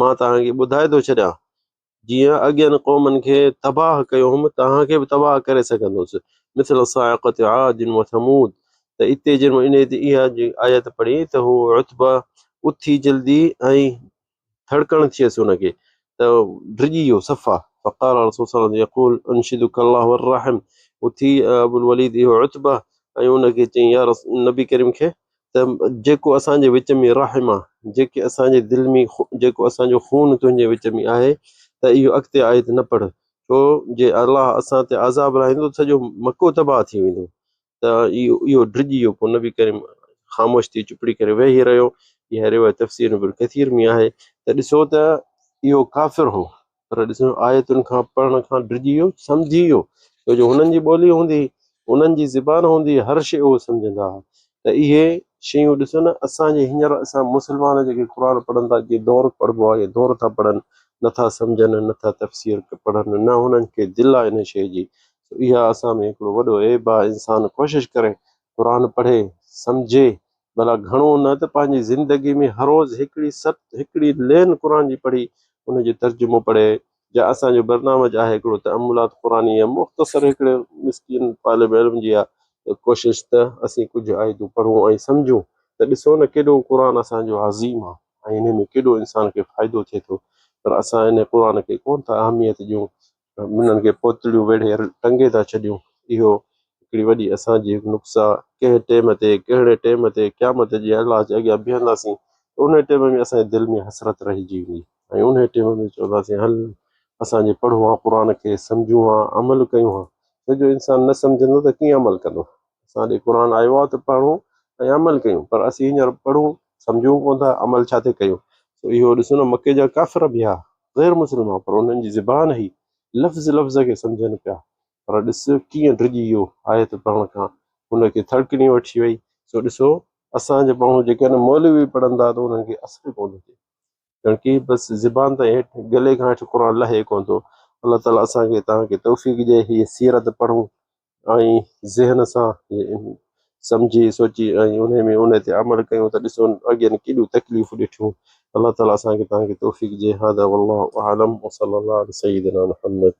مان توهان کي ٻڌائي ٿو ڇڏيان جيئن اڳين قومن کي تباهه ڪيو هوم، توهان کي به تباهه ڪري سگهندس. مثل صاعقة عاد وثمود ته اتي جنهن مهل انهيء تي اها آيت پڙهي ته هو عتبه اٿي جلدي ۽ ٿڙڪڻ ٿيس ان کي ته ڊڄي ويو صفا فقال رسول صلي الله عليه وسلم يقول انشدک الله والرحم اٿي ابوالوليد اهو عتبه ۽ ان کي چيائين يا نبي ڪريم کي ته جيڪو اسان جي وچ ۾ رحم آ، جيڪي اسان جي دل ۾ جيڪو اسان جو خون تنهنجي وچ ۾ آهي ته اهو اڳتي آيت نه پڙهه، ڇو جي الله اسان تي عذاب لاهيندو ته سڄو مڪو تباهه ٿي ويندو. ته اهو ڊڄي ويو، پوء نبي ڪريم خاموش ٿي چپڙي ڪري ويهي رهيو. اها روايت تفسير ابن ڪثير ۾ آهي ته ڏسو ته اهو ڪافر هو، پر ڏسو آيتن کان پڙهڻ کان ڊڄي ويو، سمجهي ويو، ڇو جو هنن جي ٻولي هوندي هئي، انهن جي زبان هوندي هئي، هر شيء اهو سمجهندا هئا ته اهي شيون ڏسو نه اسان جي هينئر اسان مسلمان جيڪي قرآن پڙهن ٿا، جيئن دور پڙهبو آهي، دور ٿا پڙهن، نٿا سمجهن، نٿا تفسير پڙهن، نه هنن کي دل آهي ان شيء جي، سو اها اسان ۾ هڪڙو وڏو عيب آهي، انسان ڪوشش ڪري قرآن پڙهي، سمجهي، ڀلا گهڻو نه ته پنهنجي زندگي ۾ هروز هڪڙي سٽ هڪڙي لين قرآن جي پڙهي ان جو ترجمو پڙهي جا اسان جو برنامج آهي هڪڙو تاملات قرآني يا مختصر هڪڙي مسڪين طالب علم جي آ ته ڪوشش ته اسين ڪجهه آيتون پڙهون ۽ سمجهون ته ڏسو نه ڪيڏو قرآن اسان جو عظيم آ ۽ انهي ۾ ڪيڏو انسان کي فائدو ٿئي ٿو پر اسان انهي قرآن کي ڪونه ٿا اهميت ڏيون انهن کي پوتڙيون ويڙهي ٽنگي ٿا ڇڏيون. اهو هڪڙي وڏي اسان جي هڪ نقص آ. ڪنهن ٽيم تي، ڪهڙي ٽيم تي قيامت جي الله جي اڳيان بيهنداسين ته انهي ٽيم ۾ اسان جي دل ۾ حسرت رهجي ويندي ۽ انهي ٽيم ۾ چونداسين هل اسان جي پڙهون ها قرآن کي، سمجهون ها، عمل ڪيون ها. ڇو جو انسان نه سمجهندو ته ڪيئن عمل ڪندو. اسان ڏي قرآن آيو آ ته پڙهون ۽ عمل ڪيون پر اسين هينئر پڙهون سمجهون ڪونه ٿا عمل ڇا تي ڪيون. سو اهو ڏسو نه مڪي جا ڪافر به ها غير مسلم ها پر انهن جي زبان هئي لفظ لفظ کي سمجهن پيا پر ڏس ڪيئن ڊڄي ويو آيت پڙهڻ کان هن کي ٿڙڪڻي وٺي وئي سو ڏسو اسان جا ماڻهو جيڪي آهن مولوي پڙهن ٿا ته انهن کي اثر ئي ڪونه ٿو ٿئي ڄڻ ڪي بس زبان تائين هيٺ گلي کان هيٺ قرآن لهي ڪونه ٿو الله تعالي اسان کي توهان کي توفيق ڏئي هيء سيرت پڙهون ۽ ذهن سان سمجهي سوچي ۽ انهي ۾ انهي تي عمل ڪيون ته ڏسو اڳين ڪيڏيون تڪليفون ڏٺيون الله تعالي اسان کي توهان کي توفيق ڏي هذا والله اعلم وصلي الله علي سيدنا محمد.